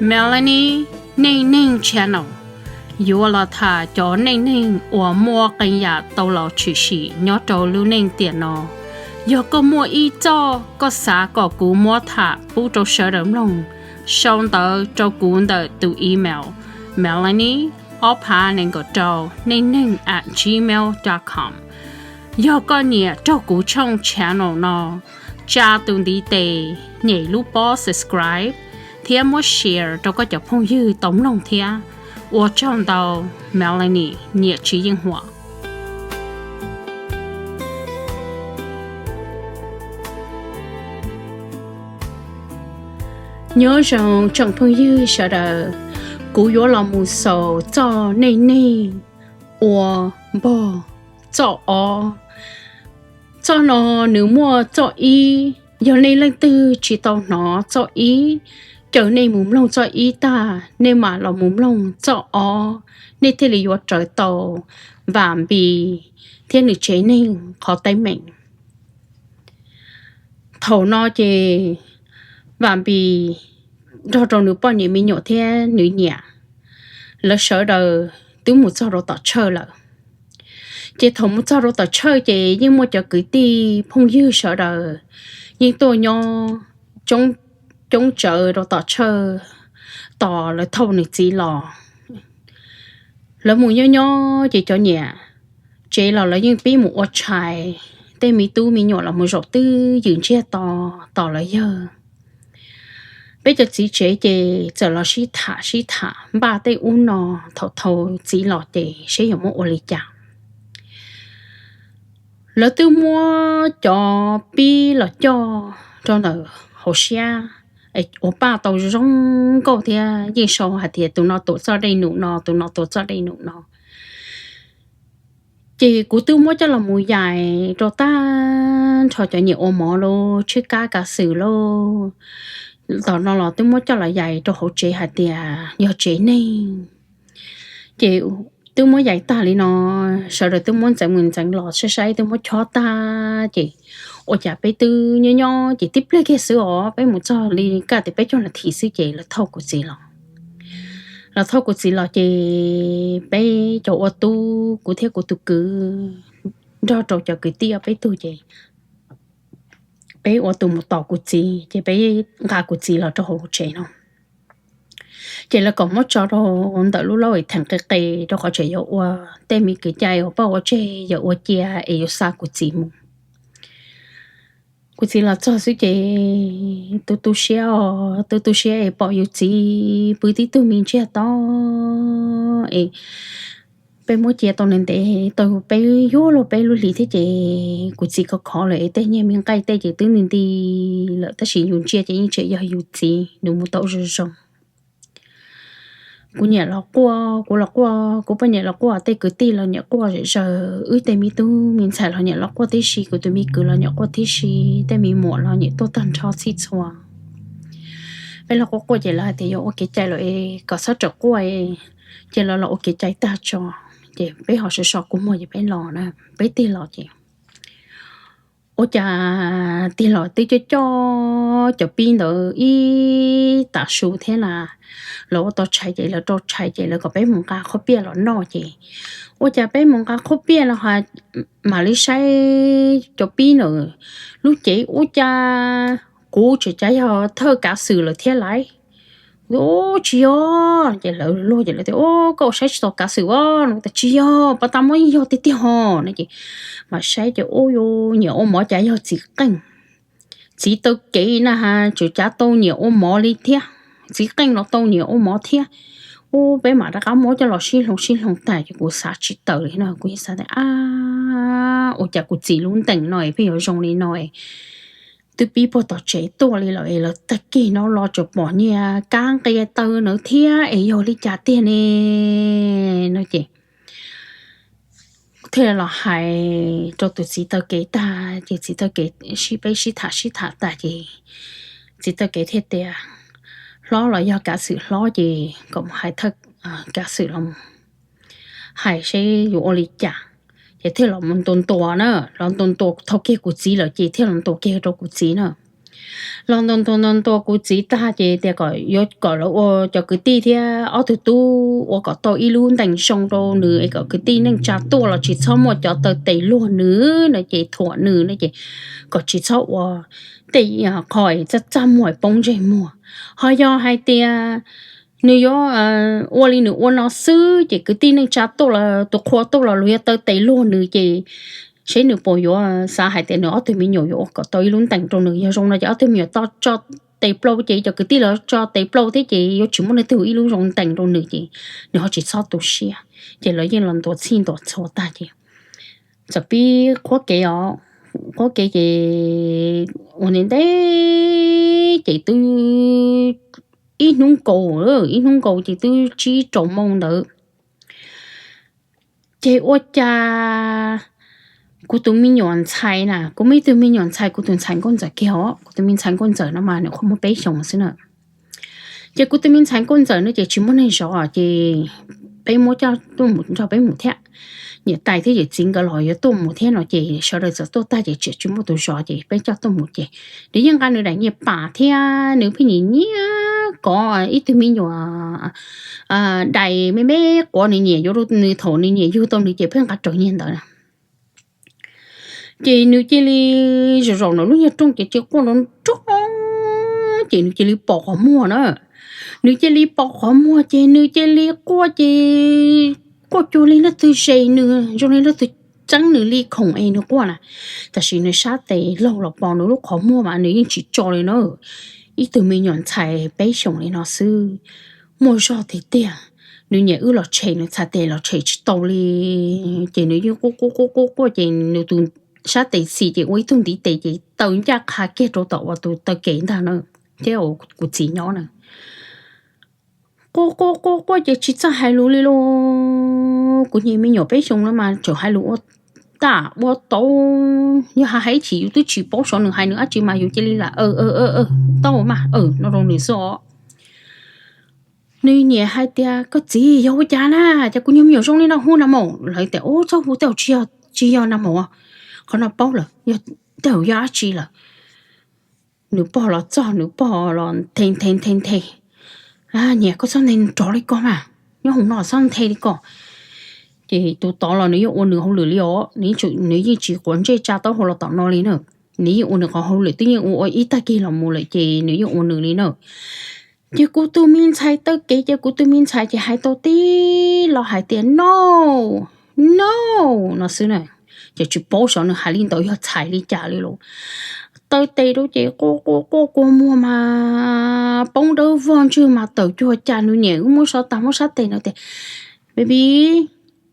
Melanie Neej Neeg Channel yuav los tham cov neej neeg uas muaj qee yam tau los tshwm sim nyob rau lub neej tiam no. Yog koj muaj ib txoj koj xav kom kuv muab tham pub rau sawv daws mloog, sau ntawv rau kuv ntawm tus email melanie ob phav nees nkaum rau neej neeg at gmail dot com. Yog koj nyiam raug kuv tshooj channel no, tsa tus ntiv tes, nyem lub pob subscribe thiab muab share rau koj cov phooj ywg tau mloog thiab. Ua tsaug ntau. Melanie, niam tsis yeej huam. Nyob zoo tsoom phooj ywg sawv daws, kuv yuav los mus xaus txoj neej neeg ua npog txoj ob. Txoj no nws muaj txoj ib, yog nej leej twg tsis tau hnov txoj ib, caw nej mus mloog txoj ib tag nej mam los mus mloog txoj ob, nej thiaj li yuav raws tau Vam Npis thiab nws tsev neeg qhov teeb meem. Thaum no ces Vam Npis nrog rau nws poj niam me nyuam thiab nws niam, lawv sawv daws twb mus txog rau tom tshawj lawm. Ces thaum mus txog rau tom tshawj ces yeej muaj cov kwv tij phooj ywg sawv daws yeej tuaj nyob coob tsawv rau tom tshawj tos lawv thauj nws txiv los. Lawv mus nyob nyob ces cov niam tsev los lawv yeej pib mus ua tshais, tej me tub me nyuam los mus zaum twb ywm ntsiag to tos lawv yawg. Peb cov txiv tsev ces txawm los sib tham sib tham npaj tej ub no, thaum thauj txiv los ces seb yuav muab ua li cas. Lawv twb muab cov pib los coj rau ntawm hauv siab uas paj tau zoo nkauj thiab yeej sau hais tias tus no tuav txoj dej num no, tus no tuav txoj dej num no. Ces kuv twb muab coj los mus yais rau tag nrho cov niam ua mov lauj, tshwj kab kav xwm lauj, tom no los twb muab coj los yais rau hauv tsev hais tias yog tsev neeg. Ces twb muab yais tag li no, sawv daws twb muab ntxeev mus ntxeev los saib saib twb muab chob tag ces ua cas peb twb nyob nyob ces tib pliag kiag xwb os, peb mus txog li kaj tias peb coj los thim xwb ces lawv thauj kuv txiv los. Lawv thauj kuv txiv los ces peb cov ua tub, kuv thiab kuv tus kwv nrog rau cov kwv tij peb tug ces peb ua tus mus tos kuv txiv ces peb nqa kuv txiv los rau hauv tsev no. Ces lawv kom muab tso rau ntawm lub lauj theem qis qis rau qhov tseem yuav ua tej me kwv cai uas poj ua tseg yuav ua cia es yuav xa kuv txiv mus. Kuv txiv los txog xwb ces tu tu siab os, tu tu siab es pom yus txiv pw tib tug me ntsiag to es peb muab cia tau ntev ntev tau peb yuav luag peb lub hlis thiab ces kuv txiv khov khov lawm es tej nyiaj me nqaij tej ces twb nti nti lawm tab sis yus ntsia ces yeej tseem yog yus txiv, nws mus tau zoo zoo. Kuv niam los quaj, kuv los quaj, kuv poj niam los quaj, tej kwv tij los niam quaj zom zaws, wb tej me tub me ntxhais los niam los quaj tib si, kuv tus me kwv los niam quaj tib si, tej me muam los niam tuaj tag nrho txhij txhua. Peb los quaj quaj ces lawv hais tias yuav ua kev cai lawm es kom txhob rawm quaj, ces lawv los ua kev cai tag tso, ces peb ho so so kua muag ces peb los na, peb tig los ces ua cas tig los twb coj coj cov pib ntawd ib tav su thiab na, lawv ua tau tshais ces lawv rau tshais ces lawv kom peb mus nqa qhob piaj los noj ces ua cas peb mus nqa qhob piaj los ha mam li saib cov pib ntawd lub cev ua cas kuv tseem cav yog thawj kav xwm lawm thiab lauj. Tsis yog, ces lawv luag ces lawv tias koj ua saib tsis tau kav xwm os no, tsis yog, pas tas muab yeej yog tiag tiag ho no ces mas saib ces ua nyiam ua mov cas yog txiv qeej, txiv taw kev na ha, tseem cav tau nyiam ua mov li thiab, txiv qeej los tau nyiam ua mov thiab. Ua peb mam rov qab muab coj los sib hloov sib hloov tag ces kuv xav tsis tawm li no, kuv yeej xav tias ab, ua cas kuv txiv lub ntees no es pheej yuav zoo li no es twb pib puag tom tsev tuaj li lawm es lawv tag kis no los tseem pom nyiaj kab nqi taw na thiab es yog li cas tiag ne no ces thiaj los hais rau tus txiv taw kev tag ces txiv taw kev sib peb sib tham sib tham tag ces txiv taw kev thiaj tias hlob los yog kav xwm hlob ces kom mus hais thawj kav xwm los hais seb yuav ua li cas. Ces thiaj los ntuas ntuas na, los ntuas ntuas thau kiag kuv txiv lawm ces thiaj los ntuas kiag rau kuv txiv na. Los ntuas ntuas ntuas ntuas kuv txiv tag ces tias kom yuav kom lawv ua cov kwv tij thiab ob tug tub ua kom tau ib lub ntees zoo rau nws es kom kwv tij neej tsa tuaj los tsis txhob muaj cov taw tes luag nws no ces thuam nws no ces kom tsis txhob ua tej qho txaj txaj muag poob ntsej muag. Ho yog hais tias nws yuav ua li nws ua no xwb ces kwv tij neej tsa tuaj los tus qhua tuaj los luag yuav taw tes luag nws ces seb nws puas yuav xav hais tias nws ob tug me nyuam yuav ua kom tau ib lub ntees rau nws. Yog zoo no ces ob tug me nyuam tso tes plaub ces cov kwv tij los tso tes plaub thiab ces yuav tsis muaj leej twg ib lub zoo ntees rau nws ces nws ho tsis txhob tu siab. Ces lawv yeej los ntuas txhij ntuas txhua tag ces txawm pib qhuab kev os, qhuab kev ces ua ntev ntev ces twb ib hnub nkaus, ib hnub nkaus ces twb tsib rau moo ntawd ces ua cas kuv tus me nyuam ntxhais na, kuv muaj ib tug me nyuam ntxhais, kuv tus ntxhais nkauj ntxawm kiag os, kuv tus me ntxhais nkauj ntxawm no mas nws qhuav muaj peb xyoos xwb na. Ces kuv tus me ntxhais nkauj ntxawm no ces tsis muaj neeg zov ces peb muab coj tuaj mus nrog peb mus thiab. Niam tais thiab yawm txiv nkawd los yuav tuaj mus thiab no ces sawv daws txawm tuaj tag ces tsis muaj tus zov ces peb coj tuaj mus ces nws yeej nqa nws daim nyiaj pam thiab nws pheej nyiam nyiam kov ib tug me nyuam dais me me quav nws nyiam yuav rau nws thaum nws nyiam yug tau nws ces pheej nqa raws nyiag ntawd. Ces nws cia li zaum zaum ntawm lub nyuag rooj ces cia quaj nroo nroo ces nws cia li pos qhov muag na. Nws cia li pos qhov muag ces nws cia li quaj ces quaj cuag li leej twg zes nws, zoo li leej twg txeeb nws li khoom es nws quaj na. Tab sis nws sab tes laug los pos nws lub qhov muag mas nws yeej tsis tso li na. Ib tug me nyuam ntxhais peb xyoos li no xwb, muaj zog tiag tiag. Nws nyiam wb los tshem, nws txhais tes los tshem tsis tau li. Ces nws yeej quaj quaj quaj quaj quaj ces nws tus sab tes xis ces ua ib tug ntiv tes ces taw ncaj qha kiag rau tom uas tus taw kev ntag na, thiab uas kuv txiv nyob na. Quaj quaj quaj quaj ces tsis txawj hais lus li lauj. Kuv niag me nyuam peb xyoos no mas tseem hais lus ua tag ua tau, yog hais ib chim yus twb tsis paub xyov nws hais nws dab tsi mas yus cia li lam aw aw aw aw tau mas aw no rau nws xwb os. Nws niam hais tias, koj txiv, yog ua cas na, cas kuv niag me nyuam zoo li no, hu na maum. Lawv tias, ub, txhob hu tej zaum tsis yog na maum, qhov no paub lawm, tej zaum yog dab tsi lawm. Nws pog los txog, nws pog los nthe nthe nthe nthe, niam, koj txhob nthe nrov li ko mas, nyob hauv no txhob nthe li ko. Ces tus tod los nws yeej ua nws hauj lwm li os, nws yeej tsis quav ntsej tsa taub hau los tom no li na. Nws yeej ua nws qhov hauj lwm, twb yeej ua ua ib tag kis los mus lawm ces nws yeej ua nws li na. Ces kuv tus me ntxhais taw kev ces kuv tus me ntxhais ces hais tau tib lo hais tias no, no no xwb na. Ces tsis paub xyov nws hais li ntawd yog txhais li cas li lauj. Taw tes rau ces quaj quaj quaj kua muag mas poob dawb vog ntswg mas tawm cuag cas nws niam wb muab so tag muab sab tes no tias, baby,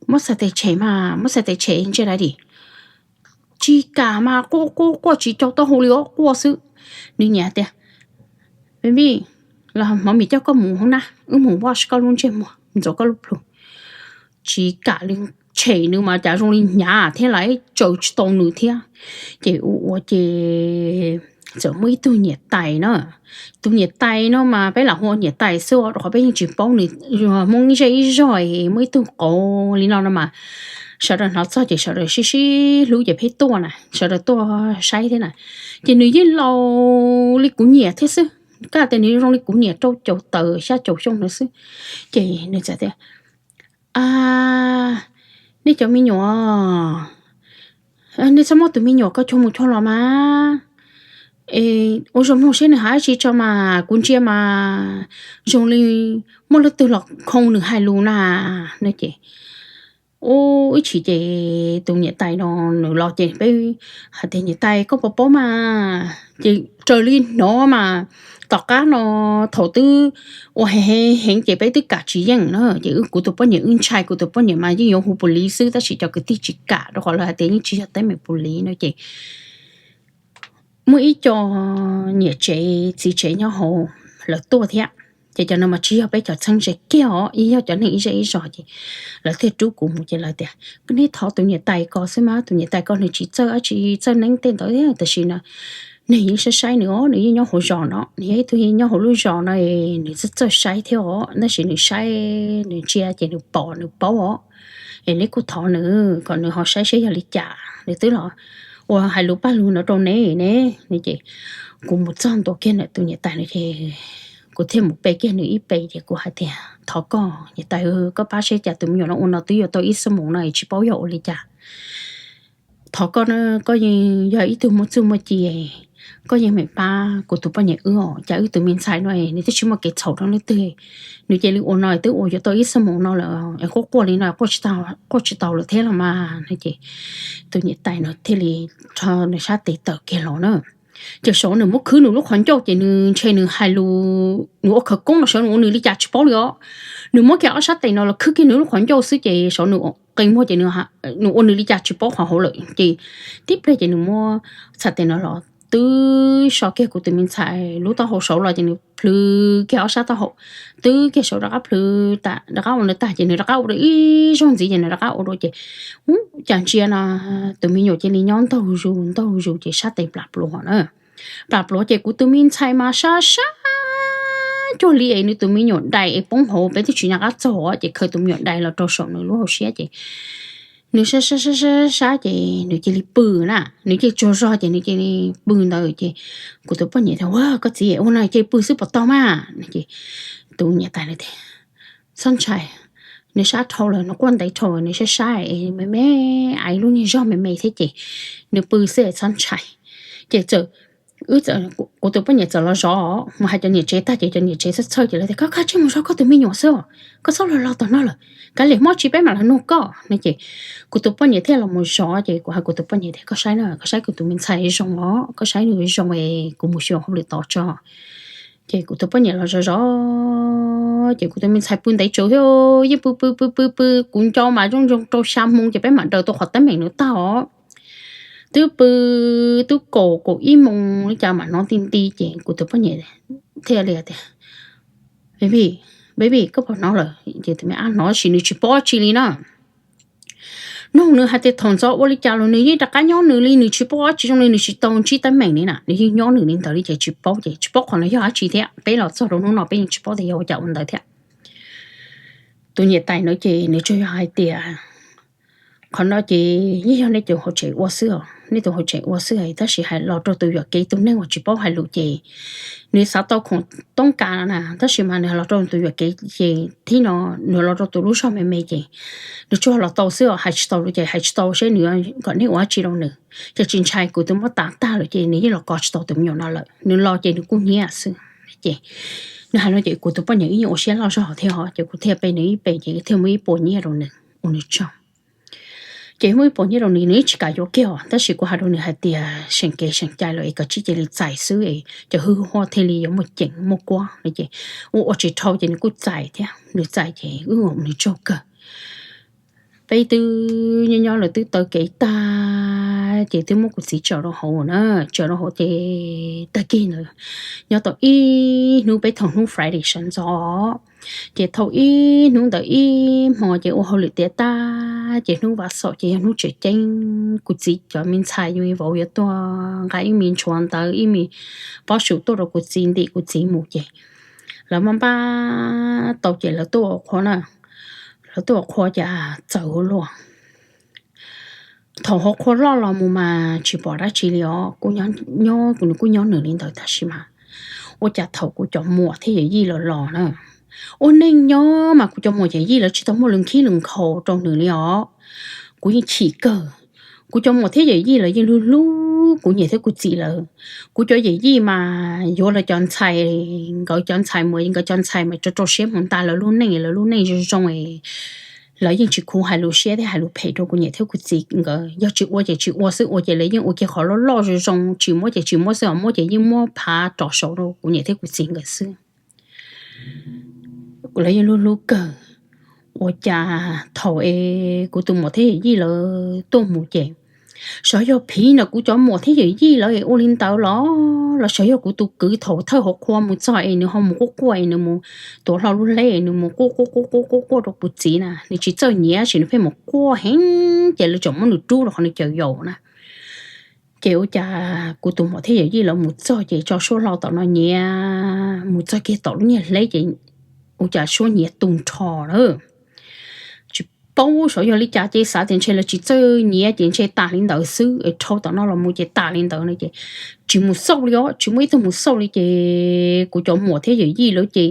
muab txhais tes tshem mas, muab txhais tes tshem ntsia daddy. Tsis kam mas quaj quaj quaj tsis cau taub hau li os, quaj xwb. Nws niam tias, baby, los mov mis coj koj mus hauv na, wb mus wash koj lub ntsej muag, ntxuav koj lub plhu. Tsis kam li, tshem nws mas cas zoo li hnyav thiab lawv tsaws tsis tau nws thiab. Ces ua ua ces txawm muaj ib tug niam tais na. Tus niam tais no mas peb lam hu ua niam tais xwb rau qhov peb yeej tsis paub nws, Hmoob ib zej ib zog, muaj ib tug qauv li no no mas sawv daws hnov txog ces sawv daws sib sib hlub ces pheej tuaj na, sawv daws tuaj saib thiab na. Ces nws yeej laus li kuv niam thiab xwb, kaj tias nws zoo li kuv niam rau caum tawm xya caum xyoo no xwb. Ces nws txawm tias, nej cov me nyuam, nej txhob muab tus me nyuam ko cuag mus cuag los mas, ua zoo mloog seb nws hais dab tsi tso mas, kuv ntsia mas zoo li muaj leej twg los khoo nws hais lus na. No ces ua ib chim ces tus niam tais no nws los ces peb hais tias, niam tais, koj puas paub mas? Ces raws li hnov mas tom qab no thaum twb ua heev heev ces peb twb kam tsis yeej na. Ces wb, kuv tus poj niam, wb ntshai kuv tus poj niam mas yeej yuav hu pus lis xwb, tab sis cov kwv tij tsis kam rau qhov lawv hais tias yeej tsis yog teeb meem pus lis no ces muaj ib co niam tsev txiv tsev nyob hauv lawv tuaj thiab. Ces cov no mas tsis yog peb cov txheeb ze kiag os, yeej yog cov neeg ib zej ib zog ces lawv thiaj rub kuv mus ces lawv tias, neb thov tus niam tais ko xwb mas, tus niam tais ko nws tsis txawj dab tsi, txawj neeb tej ntawd, tab sis no nws yeej saib saib nws os, nws yeej nyob hauv zos no, nws yog ib tug nyob hauv lub zos no, nws txawj txawj saib thiab os, tab sis nws saib nws ntsia ces nws pom nws paub os. Es neb kuj thov nws kom nws ho saib seb yog li cas, nws twb los ua hais lus paj lug no rau neb ne. Ces kuv mus txog ntua kiag ntawm tus niam tais no ces kuv thiaj mus pe kiag nws ib pe ces kuv hais tias, thov koj niam tais, koj pab seb cas tus me nyuam no ua no twb yuav tau ib xuab moos no tsis paub yog ua li cas. Thov koj, koj yeej yog ib tug muaj txuj muaj ci, koj yeej meem pab kuv tus poj niam wb os, cas wb tus me ntxhais no nws twb tsis muaj kev txhaum rau leej twg, nws cia li ua no twb ua yuav tau ib xuab moos no lawm es quaj quaj li no quaj tsis tau lawm thiab los mas no. Ces tus niam tais no thiaj li rho nws sab tes tawm kiag los na. Ces saud nws muab khwb nws lub qhov ncauj ces nws ntshe nws hais lus nws ua khawv koob los saud nws ua nws li cas tsis paub li os. Nws muab kiag ob sab tes no los khwb kiag nws lub qhov ncauj xwb ces saud nws qi muag ces nws ua nws li cas tsis paub qhov hauv lawm ces tib pliag ces nws muab txhais tes no los twb so kiag kuv tus me ntxhais lub taub hau saud los ces nws plhws kiag ob sab taub hau twb kiag saud rov qab plhws tas rov qab ua nws tag ces nws rov qab ua dua ib zaug ntxiv ces nws rov qab ua dua ces ub cas ntsia no tus me nyuam cia li nyob ntaug zus ntaug zus ces sab tes plam pluav na. Plam pluav ces kuv tus me ntxhais mas sab sab cuag li es nws tus me nyuam dais es poob hauv peb twb tsis nco qab txog ces khaws tus me nyuam dais los rau saum nws lub hauv siab ces nws sab sab sab sab ces nws cia li pw na, nws cia li tsaug zog ces nws cia li pw ntawd ces kuv tus poj niam tias, Ua koj txiv, ua no cia li pw xwb puas tau mas? Tus niam tais tias, Txhob ntshai, nws sab dhau lawm, nws quaj ntev dhau, nws sab sab es me me, ib lub niag zog me me thiab ces nws pw xwb txhob ntshai. Ces txawm, wb txawm, kuv tus poj niam txawm los zov mus hais cov niam tsev tag ces cov niam tsev txhawj txhawj ces lawv tias, Koj kav tsij mus zov koj tus me nyuam xwb, koj txhob los los tom no lawm, kav liam, hmo tsis peb mam los nug koj no. Ces kuv tus poj niam thiaj los mus zov ces kuv hais kuv tus poj niam tias, Koj saib na, koj saib kuv tus me ntxhais zoo os, koj saib nws zoo es kuv mus xyuas hauj lwm tod tso. Ces kuv tus poj niam los zov zov ces kuv tus me ntxhais pw ntev tsawv thiab, yeej pw pw pw pw pw, kuv nco mas zoo zoo rau xya moo ces peb mam daws tau qhov teeb meem nws tag os. Twb pw, twb kaum kaum ib moo li cas mam hnov nti nti ces kuv tus poj niam thiaj li tias, Baby, baby, koj puas hnov lawm? Ces tus me ab hnov tab sis nws tsis paub dab tsi li na. Nug nws hais tias thaum ntxov ua li cas los nws yeej rov qab nyob nws li, nws tsis paub dab tsi zoo li, nws tsis tau ntsib teeb meem li na, nws yeej nyob nws li ntawd li ces tsis paub ces tsis paub qhov no yog dab tsi thiab, peb los txog rau hnub no peb yeej tsis paub tias yog ua cas ua ntawd thiab. Tus niam tais no ces nws tsuas yog hais tias, Qhov no ces yeej yog nej tus hauv tsev ua xwb os, nej tus hauv tsev ua xwb, tab sis hais los rau tus yuam kev tus neeg uas tsis paub hais lus ces nws xav tau khoom toob kas na, tab sis mas nws los rau tus yuam kev ces thib no nws los rau tus lub zog me me ces nws tsuas los tau xwb os, hais tsis tau lus ces hais tsis tau seb nws kom nej ua dab tsi rau nws. Ces tsis ntshai, kuv twb muab tav tag lawm ces nws yeej los kov tsis tau tus me nyuam no lawm, nws los ces nws kuj hnyiab xwb. Ces nws hais no ces kuv tus poj niam ib nyuag ua siab loj zog thiab os, ces kuv thiaj pe nws ib pe ces thiaj muab ib puas nyiaj rau nws ua nws tsaug. Ces muab ib puas nyiaj rau nws, nws yeej tsis kam yuav kiag os, tab sis kuv hais rau nws hais tias seem kev seem cai los es kav tsij cia li txais xwb es cov hwj huaj thiaj li yuav muaj ceem muaj kuab no ces ua ua tsis dhau ces nws kuj txais thiab, nws txais ces wb ua nws tsaug kawg. Peb twb nyob nyob lawv twb taw kev tag ces twb muab kuv txiv tso rau hauv na, tso rau hauv ces tag kis ntawd nyob tau ib hnub, peb thaum hnub Friday sawv ntxov ces thaum ib hnub ntawd ib hmo ces ua hauj lwm tiav tag ces hnub vas xaum ces yog hnub tseem ceeb, kuv txiv cov me ntxhais yus vauv yuav tuaj nqa ib me ntshuav ntawv ib me pob su tuaj rau kuv txiv ntim kuv txiv mus ces lawv maj npaj tau ces lawv tuaj ua qhua na, lawv tuaj ua qhua ces txawv ua luaj. Thaum hauv qhua loj los mus mas tsis pom dab tsi li os, kuj nyob, nws kuj nyob nws li ntawd tab sis mas ua cas thaum kuv cov muam thiab yawm yij lawv los na, ua neej nyob mas kuv cov muam yawm yij lawv tsis tau muaj lus khib lus nkhaus rau nws li os. Kuv yeej chim kawg. Kuv cov muam thiab yawm yij lawv yeej hlub hlub kuv niam thiab kuv txiv lawv. Kuv cov yawm yij mas yuav lawv cov ntxhais, nkawd cov ntxhais mus, nkawd cov ntxhais mas rau rau siab mus nta lawv lub neej, lawv lub neej zoo zoo, lawv yeej tsis khuv hais lus siab thiab hais lus phem rau kuv niam thiab kuv txiv nkawd. Yog tsis ua ces tsis ua xwb, ua ces lawv yeej ua kiag qhov loj loj zoo zoo, tsis muab ces tsis muab xwb, muab ces yeej muab phav rov saud rau kuv niam thiab kuv txiv nkawd xwb. Lawv yeej hlub hlub kawg. Ua cas thaum es kuv tus muam thiab yawm yij lawv tuaj mus ces xyov yog phiv ntawm kuv cov muam thiab yawm yij lawv es ua li ntawd los, los xyov yog kuv tus kwv thaum thawj hauv qhua mus txog es nws ho mus quaj quaj es nws mus tuav hlo lub hleb es nws mus quaj quaj quaj quaj quaj quaj rau kuv txiv na, nws tsis txawj nyiav tab sis nws pheej mus quaj heev ces lawv tseem muab nws rub rau qhov nws caws yaus na. Ces ua cas kuv tus muam thiab yawm yij lawv mus txog ces tso suab hlau tom no nyiav, mus txog kiag tom lub niag hleb ces ua cas suab nyiav tu nrho lawm. Tsis paub xyov yog li cas ces xav tias ntshe lawv tsis txawj nyiav ces ntshe tas li ntawd xwb, dhau tom no los mus ces tas li ntawd no ces tsis mus xauj li os, tsis muaj ib tug mus xauj li ces kuv cov muam thiab yawm yij lawv ces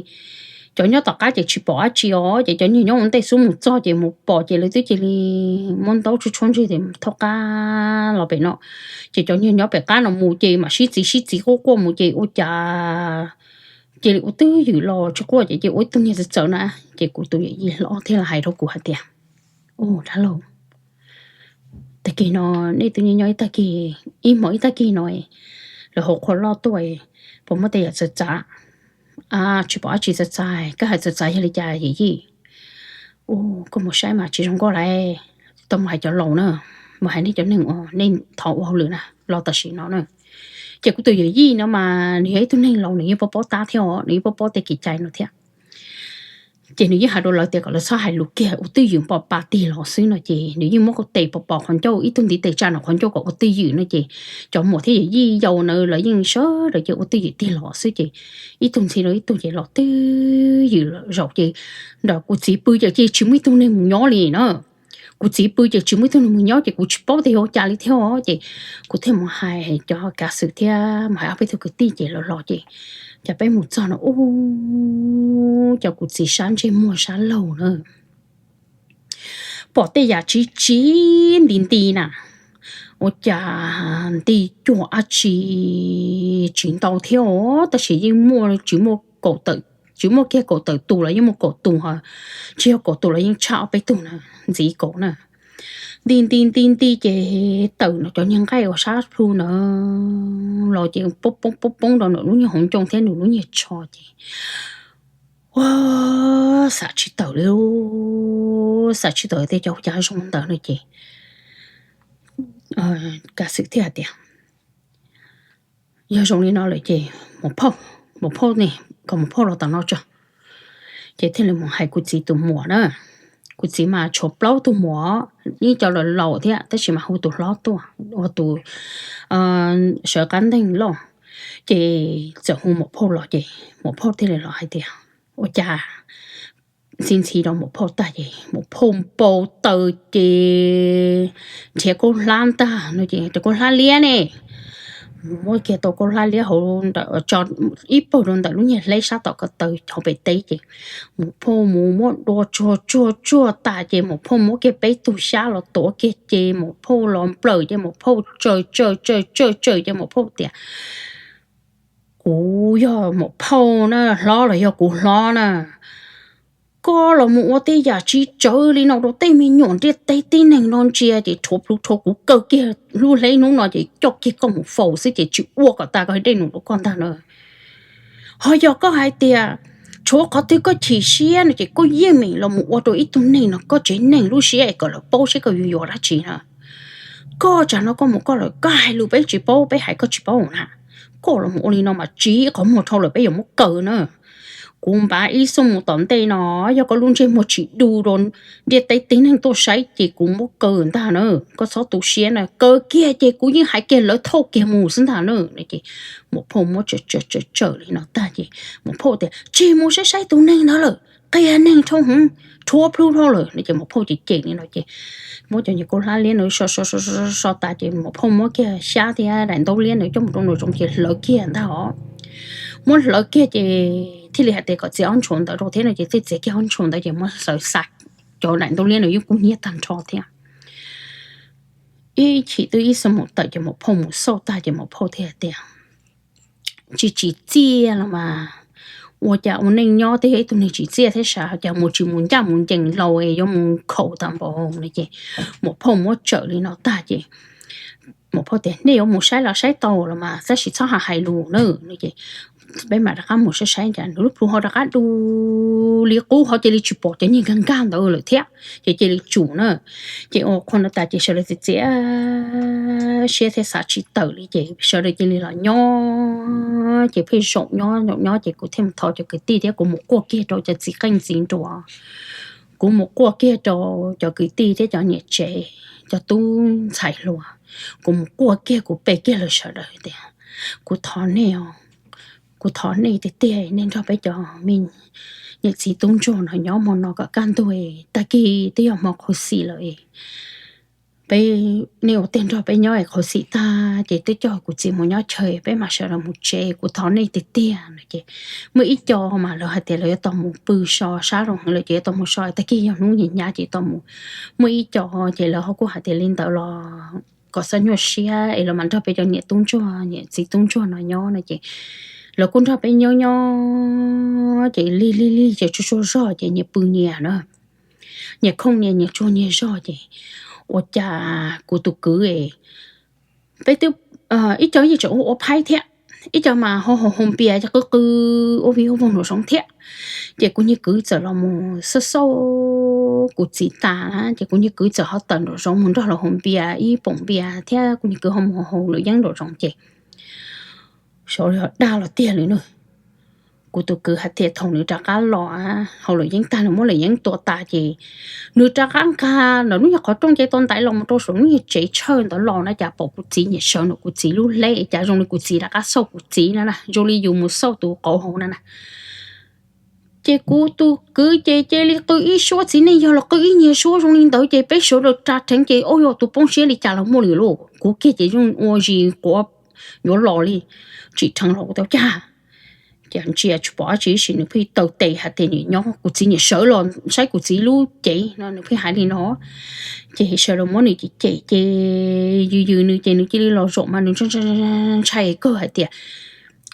cov nyob tom qab ces tsis pom dab tsi os, ces cov niag nyob ua ntej xub mus txog ces mus pom ces lawv twb cia li muab ntaub tshuab tshuab ntseg tias thauj qab los pem no. Ces cov niag nyob pem qab no mus ces mam sib txiv sib txiv quaj quaj mus ces ua cas cia li ua twj ywm los tsis quaj ces cia ua ib tug niag txawv txawv na. Ces kuv tus yawm yij hlob thiaj li hais rau kuv hais tias, Ub, dab laug, tag kis no nej twb nyob ib tag kis, ib hmos ib tag kis no lawv hauv qhua loj tuaj, puas muaj tej yam txawv txav? Tsis pom dab tsi txawv txav. Koj hais txawv txav yog li cas yawm yij? Ub, koj mus saib mas tsis zoo nkauj lauj. Tau mus hais cov laus na, mus hais nej cov neeg uas nej thov ua hauj lwm na los tam sim no na. Ces kuv tus yawm yij no mas nws yog ib tug neeg laus, nws yeej paub paub tab thiab os, nws yeej paub paub tej kev cai no thiab. Ces nws yeej hais rau lawv tias kom lawv txhob hais lus kiag ua twj ywm pom pa tig los xwb no ces nws yeej muab tes pos pos qhov ncauj, ib tug ntiv tes tsa nws qhov ncauj kom ua twj ywm no ces cov muam thiab yawm yij yau na lawv yeej sawv daws cia ua twj ywm tig los xwb ces ib tug ntxhi rau ib tug ces los twj ywm zaum ces nram kuv txiv pw ces cia tsis muaj ib tug neeg mus nyob li na. Kuv txiv pw ces tsis muaj ib tug neeg mus nyob ces kuv tsis paub tias yog ua cas li thiab os ces kuv thiaj mus hais cov kav xwm thiab mus hais ob peb tug kwv tij ces lawv los ces cas peb mus txog no ub, cov kuv txiv sab ntsej muag sab laug na pom tej yam tsiv tsiv nti nti na, ua cas nti cuag dab tsi tsis ntau thiab os, tab sis yeej muaj tsis muaj kaum tawm, tsis muaj kiag kaum tawm tus los yeej muaj kaum tus, tsis yog kaum tus los yeej tshaj ob peb tug na, ntxiv kaum na. Nti nti nti nti ces tawm no cov niag nqaij uas sab plhu na los ces poob poob poob poob rau nws lub niag hauv ncoo thiab nws lub niag tsho ces ua xav tsis tawm li, xav tsis tawm tias cov ua cas zoo ntawd no ces kav xwm thiaj hais tias yog zoo li no lawm ces mus phauj, mus phauj ne, kom mus phauj los tom no tso. Ces thiaj li mus hais kuv txiv tus muam na. Kuv txiv mas tshuav plaub tug muam, ib co laus laus thiab tab sis mas hu tus hlob tuaj ua tus sawv qab nteeg loj. Ces txawm hu muam phauj los ces muam phauj thiaj li los hais tias ua cas ntxhi ntxhi rau muam phauj tag ces muam phauj npau taws ces nrhiav kaub hlab ntag no ces rau kaub hlab liab ne, muab kiag tau kaub hlab liab hauv ntawm, tso ib pawg rau ntawm lub niag hleb sab tom ko taw hauv pem teb ces muam phauj mus muab dua tsuag tsuag tsuag tas ces muam phauj muab kiag peb tug xyab los tuav kiag ces muam phauj los nplawm ces muam phauj tsaws tsaws tsaws tsaws tsaws ces muam phauj tias kuv yog muam phauj na, hlob los yog kuv hlob na, koj los mus ua tej yam tsis tsawv li no rau tej me nyuam ntiaj teb tib neeg no ntsia ces rhuav plhu rhuav kuv kaw kiag lub hleb hnub no ces coj kiag koj mus faus xwb ces tsis ua kom tas koj dej num rau koj ntag na. Ho yog koj hais tias tshuav qhov twg koj chim siab no ces koj yeej meem los mus ua rau ib tug neeg no koj tsev neeg lub siab es kom lawv paub seb koj yuav yuav dab tsi na. Koj tsam no koj mus koj lawm koj hais lus peb tsis paub, peb hais koj tsis paub na. Koj los mus ua li no mas tsiv qhov muag dhau lawm peb yuav muab kaw na. Kuv npav ib xuj mus tom ntej no, yog koj lub ntsej muag tsis du rau ntiaj teb tib neeg tuaj saib ces kuv muab kaw ntag na. Koj txhob tu siab na, kaw kiag ces kuv yeej hais kiag lawv thauj kiag mus xwb ntag na. Ces muam phauj muab tsawm tsawm tsawm li no tag ces muam phauj tias tsis mus saib saib tus neeg ntawd lawm, qias neeg dhau hwv, rhuav plhu dhau lawm no ces muam phauj cem cem li no ces muab cov niag kaub hlab liab no so so so so tas ces muam phauj muab kiag xyab thiab daim ntaub liab ntawd coj mus rau nraum zoov ces hlawv kiag ntag os. Muab hlawv kiag ces thiaj li hais tias kom txiav ob ntshuas ntawd rau thiab no ces thiaj txiav kiag ob ntshuas ntawd ces muab hlawv xa cov daim ntaub liab ntawd yeej kub hnyiab tag nrho thiab. Ib chim twb ib xuj mus tawm ces muam phauj mus xauj tag ces muam phauj thiaj tias tsis tsim txiaj los mas, ua cas ua neej nyob twb yog ib tug neeg tsim txiaj thiab sav, cas mus tsis mus ncaj mus ncees laus yuav mus khaum tas npaum no ces muam phauj muab tsawm li no tag ces muam phauj tias nej yuav mus saib los saib tau los mas tab sis txhob hais lus na no ces peb mam rov qab mus saib saib cas nws lub plhu ho rov qab du li qub ho cia li tsis pom cov niag nkag nkag ntawd lawm thiab ces cia li tsum na. Ces ua qhua no tas ces sawv daws txiav txiav siab thiab xav tsis tawm li ces sawv daws cia li los nyob ces pheej zaum nyob zaum nyob ces kuv thiaj mus thov cov kwv tij thiab kuv mus quaj kiag rau cov txiv qeej txiv nruas, kuv mus quaj kiag rau cov kwv tij thiab cov niam tsev, cov tub ntxhais hluas, kuv mus quaj kiag kuv pe kiag lawv sawv daws tias kuv thov nej, kuv thov nej tiag tiag nej nrog peb cov me niam txiv tub ntsuag no nyob hmo no kom kaj ntug, tag kis twb yog hmo qhuav xim lawm. Peb, nej ua tiag nrog peb nyob es qhuav xim tag ces twb coj kuv txiv mus nyob chaw, peb mam sawv los mus tsev, kuv thov nej tiag tiag no ces muaj ib co mas lawv hais tias lawv yuav tau mus pw so, sab zoo heev lawm ces yuav tau mus so, tag kis yog hnub hnyav hnyav ces tau mus. Muaj ib co ces lawv ho kuj hais tias li ntawd los kom txhob nyuaj siab es los mas nrog peb cov niam tub ntsuag, niam txiv tub ntsuag no nyob no ces lawv kuj nrog peb nyob nyob ces lig lig lig ces tsuag tsuag zog ces nyias pw nyias na, nyias khooj nyias, nyias tsuag nyias zog ces ua cas kuv tus kwv, peb twb, ib co yeej tseem ua ua phaib thiab, ib co mas ho haus haus npias ces qw qw ua vij ua voog nraum zoov thiab. Ces kuv niag kwv txawm los mus xauj xauj kuv txiv tas na ces kuv niag kwv txawm ho tawm nraum zoov mus nrog lawv haus npias ib poom npias thiab kuv niag kwv ho mus haus lawm yeeb nraum zoov ces xyov daj los tiag li na. Kuv tus kwv hais tias thaum nws rov qab los, haus lawm yeeb tag, nws muab lawm yeeb tua tas ces nws rov qab nqa ntawm lub nyuag qhov rooj ces tau ntaiv los mus rau saum lub nyuag tsev tsawg ntawd los na cas pom kuv txiv nyiam sawv ntawm kuv txiv lub hleb cas zoo li kuv txiv rov qab xauj kuv txiv na, zoo li yus mus xauj tus qauv hauv na na. Ces kuv tus kwv ces cia li qw ib suab, txiv neej yog los qw ib nyuag suab zoo li ntawd ces peb sawv daws ras rheev ces ua yog tus poob siab li cas los muaj li lauj, kuv kiag ces yeej ua zis quav yuav los li, tsim dheev los tau cag. Ces ntsia tsis pom dab tsi ib sim nws pheej taw tes hais tias nws nyob, kuv txiv nyiam sawv los saib kuv txiv lub cev no, nws pheej hais li no. Ces sawv daws muab nws cem cem ces yws yws nws ces nws cia li los zaum mas nws ntshai kawg hais tias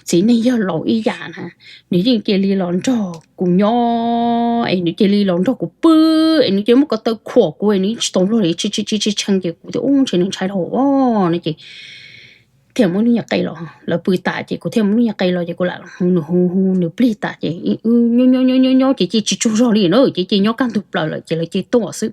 txiv neej yog laus ib yam na, nws yeej cia li los nrog kuv nyob es nws cia li los nrog kuv pw es nws cia li muab ko taw khuam kuv es nws yeej tsis tau luag li, tsis tshee ces kuv tias ub ntshe nws ntshai dhau no ces thiaj muab lub nyuag qe los, lawv pw tas ces kuv thiaj muab lub nyuag qe los ces kuv lam hu nws, hu hu nws plig tas ces nyob nyob nyob nyob ces cia tsis tsaug zog li na ces cia nyob kaj ntug plaws lawm ces lawv cia tuaj xwb.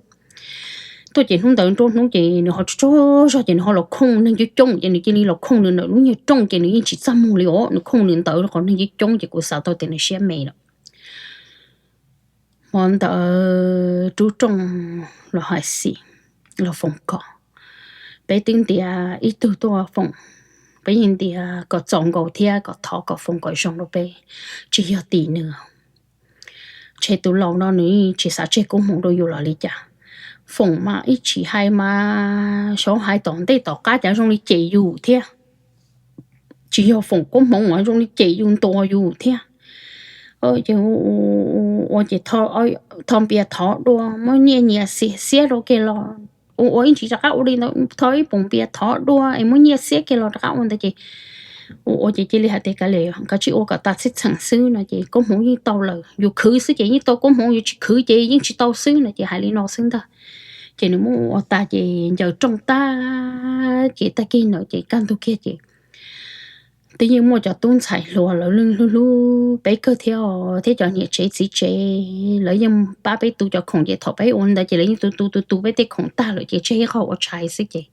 Tuaj ces hnub ntawd nruab hnub ces nws ho tsaug zog ces nws ho los khooj neeg coob coob ces nws cia li los khooj nws ntawm lub nyuag rooj ces nws yeej tsis txaj muag li os, nws khooj nws ntawd qhov neeg coob coob ces kuv xav tau tias nws siab me lawm. Hmo ntawd rub rooj los hais xim, los foom kom, peb twb ntiav ib tug tuaj foom, peb yeej ntiav kom txaus nkaus thiab kom thov kom foom kom zoo rau peb, tsis yog tim nws. Ntshe tus laus no nws tsis xav tseg koob hmoov rau yus los li cas. Foom mas ib tsis hais mas xyov hais tom ntej tom qab cas zoo li cem yus thiab, tsis yog foom koob hmoov zoo li cem yus ntuas yus thiab. Ces ua ces tho npias thov dua, muab nyiaj nyias xiab rau kiag los, ua ua ib ntsis rov qab ua li ntawd, tho ib poom npias thov dua es muab nyiaj xiab kiag los rov qab ua ntawd ces ua ua ces cia li hais tias kav liam kav tsij ua kom tas txheej txheem xwb no ces koob hmoov yeej tau lawm, yus khwv xwb ces yeej tau koob hmoov, yus tsis khwv ces yeej tsis tau xwb no ces hais li no xwb ntag. Ces nws muab ua tas ces ncaws rooj tag ces tag kis ntawd ces kaj ntug kiag ces twb yeej muaj cov tub ntxhais hluas lawv yeej hlub hlub peb kawg thiab, thiab cov niam tsev txiv tsev lawv yeej pab peb tu cov khoom ces thaum peb ua ntawd ces lawv yeej tu tu tu tu peb tej khoom tag lawm ces tseg ib qho ua tshais xwb ces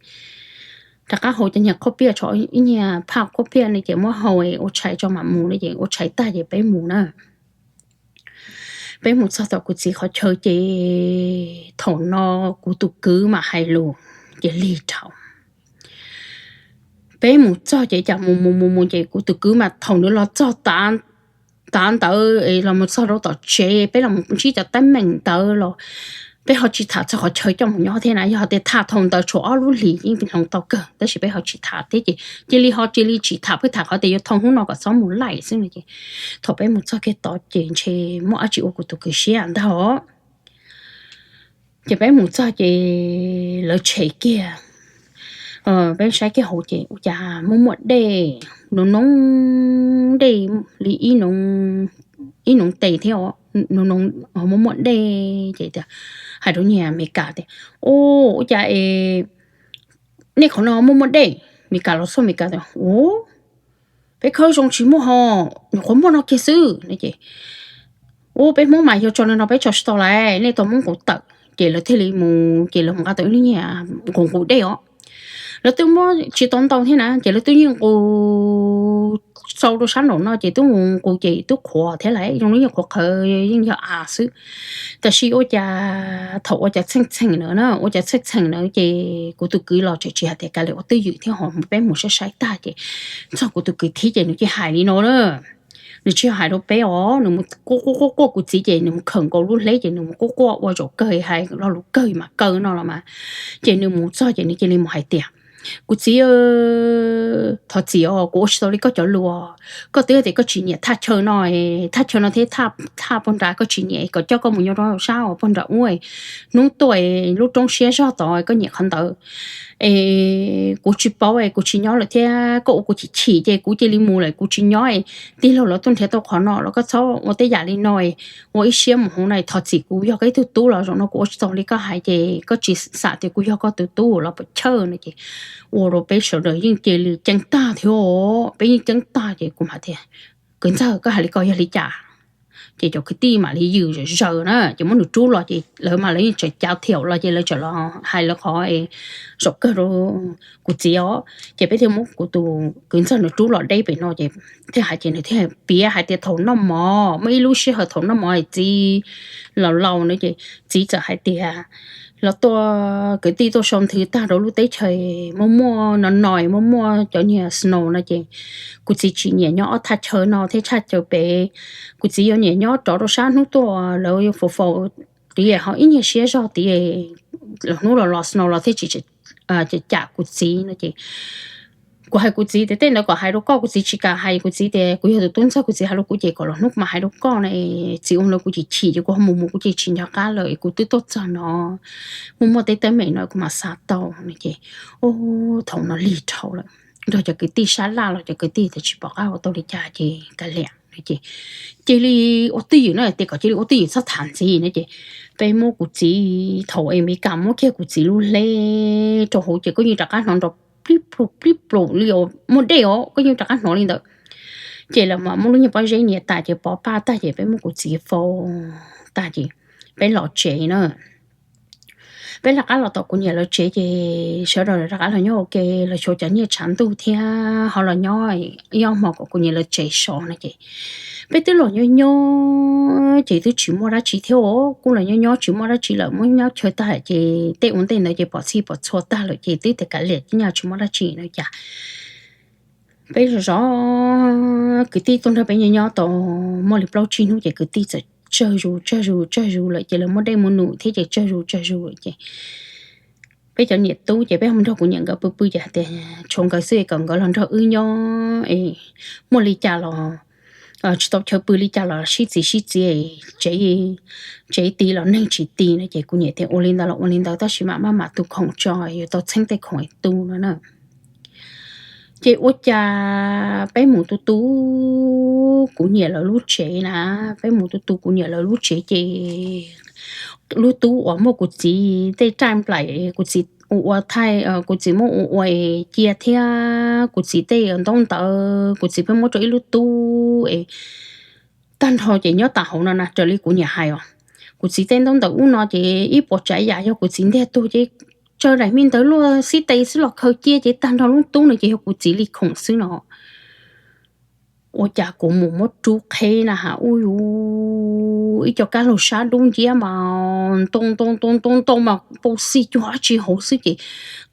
rov qab hau cov niag qhob piaj, tshuav ib niag phaj qhob piaj ne ces muab hau ua tshais tso mam mus ne ces ua tshais tag ces peb mus na. Peb mus txog tom kuv txiv qhov chaw ces thaum no kuv tus kwv mam hais lus ces lig dhau. Peb mus txog ces cas mus mus mus mus ces kuv tus kwv mas thaum nws los txog tav ntawd los mus txog rau tom tsev peb los ntsib cov teeb meem ntawd los peb ho tsis tham txog qhov chaw coj mus nyob thiab na, yog tias tham thaum ntawd tshuav ob lub hlis yeej hloov tau kawg tab sis peb ho tsis tham thiab ces cia li ho cia li tsis tham, pheej tham qhov tias yuav thau hnub no kom txhob mus laij xwb no ces thaum peb mus txog kiag tod ces ntshe muaj dab tsi ua kuv tus kwv siab ntag os. Ces peb mus txog ces lawv tshem kiag, peb saib kiag hauv ces ua cas muaj muaj dej, noo noo dej li ib noo tes thiab, muaj muaj dej ces hais rau niag Amelikas tias, ua cas es nej qhov no muaj muaj dej? Amelikas los xauj Amelikas tias, u, peb khawb zoo tsis muaj ho, nyuam qhuav muaj no kiag xwb no ces, u, peb Hmoob mas yog tso li no peb tso tsis tau lawm, nej tau muab nqus tawm. Ces lawv thiaj li mus ces lawv mus nqa tau ib lub niag nqus nqus dej os. Lawv twb muab tsis tau ntau thiab na ces lawv twb yeej nqus txaus rau sab nraum no ces twb mus nqus ces twb qhuav thiab lawm, zoo li yeej qhuav qhawv yeej yog av xwb. Tab sis ua cas thaum ua cov txheej txheem ntawd na, ua cov txheej txheem ntawd ces kuv tus kwv los tseem tsis hais tias kav liam ua twj ywm thiab ho peb mus saib saib tag ces txog kuv tus kwv thib ces nws cia hais li no na, nws tsis hais rau peb os, nws mus quaj quaj quaj kuv txiv ces nws mus khawm nkaus lub hleb ces nws mus quaj quaj ua zaum kawg hais lo lus kawg mas kaw no los mas. Ces nws mus txog ces nws cia li mus hais tias, kuv txiv, thov txim os, kuv ua tsis tau li koj cov lus. Koj twb tias koj tsis nyiam thaj chaw no, thaj chaw no thiab thaj pog nrad koj tsis nyiam, kom coj koj mus nyob rau sab uas pog nrad ub, hnub tuaj lub roob siab zog tod koj nyiam qhov ntawd. Es kuv tsis paub es kuv tsis nyob lawm thiab koj ua kuv chim chim ces kuv cia li mus lawm, kuv tsis nyob. Tij laug lawv tuaj nrhiav tau qhov no los koj txhob ua tej yam li no, ua ib siab mus hauv na. Thov txim, kuv yog koj ib tug tub los zaum no kuv ua tsis tau li koj hais ces koj tsis xam tias kuv yog koj tus tub los puas chawj no ces ua rau peb sawv daws yeej cia li ceeb tag thiab. Peb yeej ceeb tag ces kuv mam tias, kwv ntxawg, koj hais li ko yog li cas? Ces cov kwv tij mam li yws zaws na ces muab nws rub los ces lawv mas lawv yeej tseem cav thiaum los ces lawv tseem los hais lawv qhov zaum kawg rau kuv txiv os. Ces peb thiaj muab kuv tus kwv ntxawg nws rub los deb pem no ces thiaj hais ces nws thiaj piav hais tias thaum noj mov, muaj ib lub sij hawm thaum noj mov txiv laus laus na ces txiv txawm hais tias los tuaj, kwv tij tuaj sau nthwv tag rau lub teb chaws muaj muaj no no, muaj muaj cov niag snow no ces kuv txiv tsis nyiam nyob ob thaj chaw no thiab thaj chaw pem. Kuv txiv yuav nyiam nyob rov rau sab hnub tuaj lawv yuav faus faus, twb yam ho ib nyuag siab zog tias los hnub los los snow los thiaj tsis cam kuv txiv no ces kuv hais kuv txiv tias tej ntawd kom hais rau koj, kuv txiv tsis kam hais. Kuv txiv tias kuv yog tus tub ntxawg, kuv txiv hais rau kuv ces kom los hnub kuv mam hais rau koj na. Txiv ua ntawd kuv chim chim ces kuv ho mus mus kuv ces tsis nco qab lawm, kuv twb tuaj txog no, muaj muaj tej teeb meem no kuv mam xav tau no ces, thaum no lig dhau lawm, nrog cov kwv tij sab laj los cov kwv tij tias tsis pom qab ua tau li cas ces kav liam no ces cia li ua twj ywm no tias kom cia li ua twj ywm txhob tham ntxiv no ces peb muab kuv txiv, thaum Amelikas muab kiag kuv txiv lub hleb rau hauv ces koj yeej rov qab hnov nrov plib plum plib plum li muaj dej os, koj yeej rov qab hnov li ntawd. Ces lawv mam muab lub nyuag pob zeb nias tas ces pov paj tag ces peb muab kuv txiv faus tag ces peb los tsev na. Peb rov qab los tom kuv niam lawv tsev ces sawv daws rov qab los nyob ua ke, los xyuas cov niag tshav ntuj thiab ho los nyob ib ob hmo kom kuv niam lawv tsev sov no ces peb twb los nyob nyob ces twb tsis muaj dab tsi thiab os, kuj los nyob nyob tsis muaj dab tsi lawm, muab nyob chaw tag ces tej ua ntej ntawd ces pom txhij pom txhua tag lawm ces twb tias kav liam, tsis muaj dab tsi no cas peb zov zov kwv tij tuaj nrog peb nyob nyob tau muaj li plaub tsib hnub ces kwv tij txawm tsawg zus tsawg zus tsawg zus lawm ces lawv muaj dej muaj num thiab ces tsawg zus tsawg zus lawm ces peb cov niam tub ces peb ho nrog kuv niam nkawd pw pw ces hais tias tshuav nkawd xwb kom nkawd los nrog wb nyob es muaj li cas los tsis tau chaw pw li cas los sib txiv sib txiv, tsev, tsev ti los neeg tsis ti no ces kuv niam tias ua li ntawd los ua li ntawd tab sis mam maj mam tu khoom tso, yuav tau txheeb tej khoom es tu no na. Ces ua cas peb mus tu tu kuv niam lawv lub tsev na, peb mus tu tu kuv niam lawv lub tsev ces lub tub uas muaj kuv txiv tej raj nplaim, kuv txiv ua ua thaij, kuv txiv muab ua ua cia thiab kuv txiv tej ntaub ntawv kuv txiv pheej muab rau ib lub tub es tag nrho ces nyob tas hauv no na, raws li kuv niam hais os. Kuv txiv tej ntaub ntawv ub no ces ib puas tsav yam yog kuv txiv ntiag tug ces tsawg daim me ntawv luaj xib tes xwb los khaws cia ces tag nrho lub tub no ces yog kuv txiv li khoom xwb no. Ua cas kuv mus muab rub qheb na has, ub yuv, ib co kab laug sab dub nciab mas ntoo ntoo ntoo ntoo ntoo mas pau xij cuag dab tsi hauv xwb ces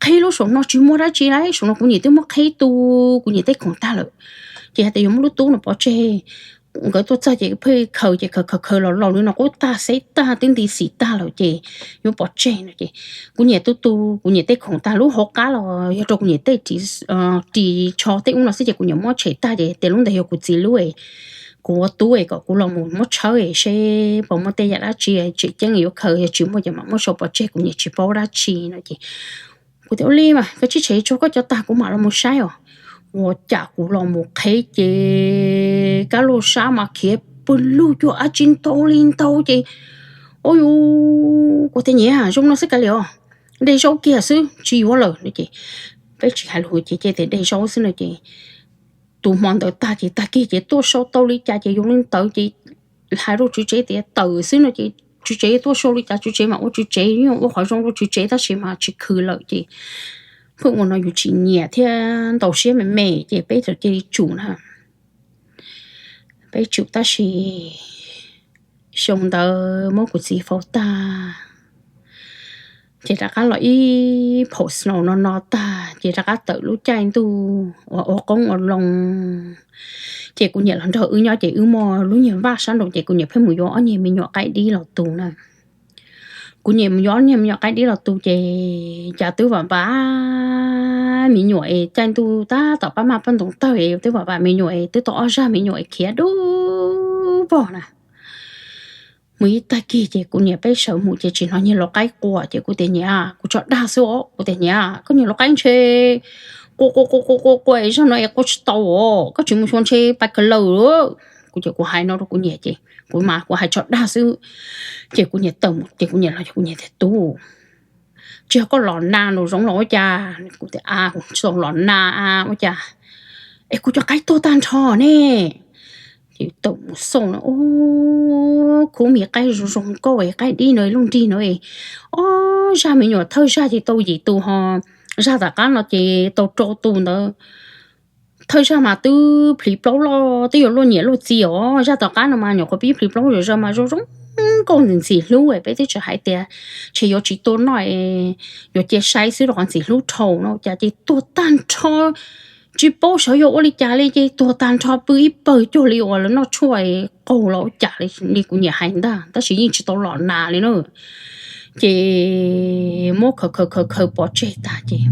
qheb lub saum no tsis muaj dab tsi li, saum no kuv niam twb muab qheb tu kuv niam tej khoom tag lawm. Ces hais tias yuav muab lub tub no pov tseg. Nkawd tuaj txog ces pheej khaws ces khaws khaws khaws los laus li no qub tag xeb tag twb nti xim tag lawm ces yuav pov tseg no ces kuv niam tu tu kuv niam tej khoom tag, lub hauv qab los yog rau kuv niam tej ris tsho tej ub no xwb ces kuv niam muab tshem tag ces tias lub ntawd yog kuv txiv lub, kuv ua tub es kom kuv los mus muab tshawb seb puas muaj tej yam dab tsi tseem ceeb yuav khaws, yog tsis muaj ces mam muab sau pov tseg, kuv niam tsis paub dab tsi no ces kuv tias ua li mas koj tsib tshem tso koj cov tag kuv mam los mus saib os. Ua cas kuv los mus qheb ces kab laug sab mas khiav pw lug cuag dab tsi ntau li ntau ces, ub yuv, kuv tias niam zoo no xwb kav liam os, de zaub kiag xwb tsis yuav lawm no ces peb tsis hais lus ces cia tias de zaub xwb no ces tus hmo ntawd tag ces tag kis ces tuaj sau tau li cas ces yuav li ntawd ces hais rau tswv tsev tias tawm xwb no ces tswv tsev tuaj sau li cas tswv tsev mas ua tswv tsev, ua qhov zoo rau tswv tsev tab sis mas tsis khwv lawm ces pheej ua no yus tsis nyiam thiab ntau siab me me ces peb txawm cia li tsum na. Peb tsum tab sis xyoo ntawd muab kuv txiv faus tag, Ces rov qab los ib phaum snow no no tag ces rov qab tawm lub caij ntuj uas ua qoob ua loo. Ces kuv niam los nrog wb nyob ces wb muaj lub nyuag vaj sab nraud ces kuv niam pheej mus yuav ob niag me nyuam qaib dib los tu na. Kuv niam mus yuav ob niag me nyuam qaib dib los tu ces cas twb vam vam me nyuam es caij ntuj tab tom pab maj pab ntoo tawg es twb vam vam me nyuam es twb tau ob zaj me nyuam es khiav dub vog na. Mus ib tag kis ces kuv niam peb sawv mus ces tsis hnov niag lau qaib quaj ces kuv tias niam, kuv tso dag xwb os, kuv tias niam, koj niag lau qaib ntshe quaj quaj quaj quaj quaj es zaj no es quaj tsis tau os, koj tsis mus xyuas ntshe pais kawg lawm. Kuv ces kuv hais no rau kuv niam ces kuv mas kuv hais tso dag xwb. Ces kuv niam tawm mus ces kuv niam los ces kuv niam tias tub, tsis yog koj los na nraum zoov los ua cas? Kuv tias a, kuv tsis tau los na a, ua cas es kuv cov qaib tuag tag nrho ne. Ces tawm mus xauj no, khub me qaib zoo zoo nkauj es qaib dib no luj nrig no, ob zaj me nyuam thawj zaj ces tau yim tus ho zaj tom qab no ces tau rau tus ntawd. Thawj zaj mas twb plhis plaub loj twb yuav luaj niam luaj txiv os, zaj tom qab no mas nyuam qhuav pib plhis plaub zom zaws mas zoo zoo nkauj ntxim ntxim hlub peb twb tsis hais tias ntshe yuav tsis tua noj, yuav cia saib xwb rau qhov ntxim hlub dhau no cas ces tuag tag nrho. Tsis paub xyov yog ua li cas li ces tuag tag nrho pw ib pawg cuag li uas lawv noj tshuaj qaug los ua cas li kuv niam hais ntag tab sis yeej tsis tau los nas li na. Ces muab khaws khaws khaws khaws pov tseg tag ces